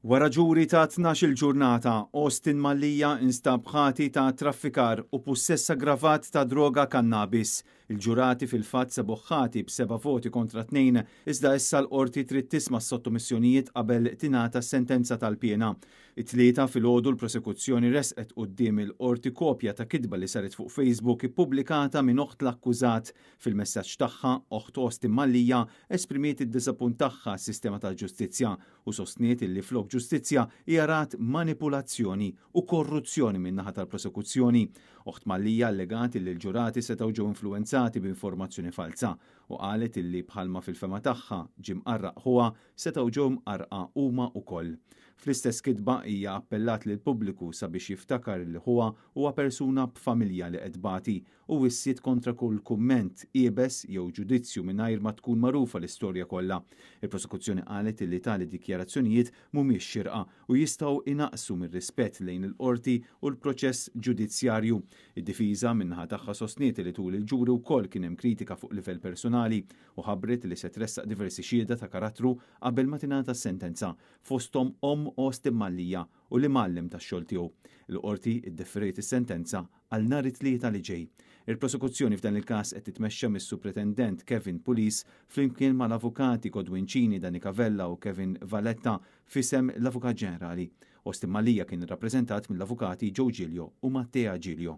Wara ġuri ta' 12-il ġurnata, Austin Mallia instab ħati ta' traffikar u pussess aggravat ta' droga kannabis. Il-ġurati fil-fatt sabuh ħati b'seba' voti kontra tnejn, iżda issa l-Qorti trid tisma' s-sottomissjonijiet qabel tingħata s-sentenza tal-piena. It-Tlieta filgħodu l-prosekuzzjoni ressqet quddiem il-Qorti kopja ta' kitba li saret fuq Facebook ippubblikata minn oħt l-akkużat. Fil-messaġġ tagħha, oħt Austin Mallia esprimiet id-diżappunt tagħha għas-sistema tal-ġustizzja u sostniet illi flok ġustizzja hija rat manipulazzjoni u korruzzjoni min-naħa tal-prosekuzzjoni. Oħt Mallia allegat illi l-ġurati setgħu ġew influwenzati b'informazzjoni falza u qalet illi bħalma fil-fehma tagħha ġie mqarraq ħuha setgħu ġew mqarrqa huma wkoll. Fl-istess kitba hija appellat lill-pubbliku sabiex jiftakar illi ħuha huwa persuna b'familja li qed tbati u wissiet kontra kull kumment iebes jew ġudizzju mingħajr ma tkun magħrufa l-istorja kollha. Il-prosekuzzjoni qalet illi tali dikjarazzjonijiet mhumiex xierqa u jistgħu jnaqqsu mir-rispett lejn il-qorti u l-proċess ġudizzjarju. Id-difiża min-naħa tagħha sostniet li tul il-ġuri wkoll kien hemm kritika fuq livell personali u ħabbret li se tressaq diversi xhieda ta' karattru qabel ma tingħata s-sentenza, fosthom omm Austin Mallia u l-imgħallem tax-xogħol tiegħu. Il-Qorti ddefferiet is-sentenza għal nhar it-Tlieta li ġej. Il-prosekuzzjoni f'dan il-każ qed titmexxa mis-Supretendent Kevin Pulis flimkien mal-Avukati Godwin Cini, Danica Vella u Kevin Valletta f'isem l-Avukat Ġenerali. Austin Mallia kien irrappreżentat mill-Avukati Joe Giglio u Mattea Giglio.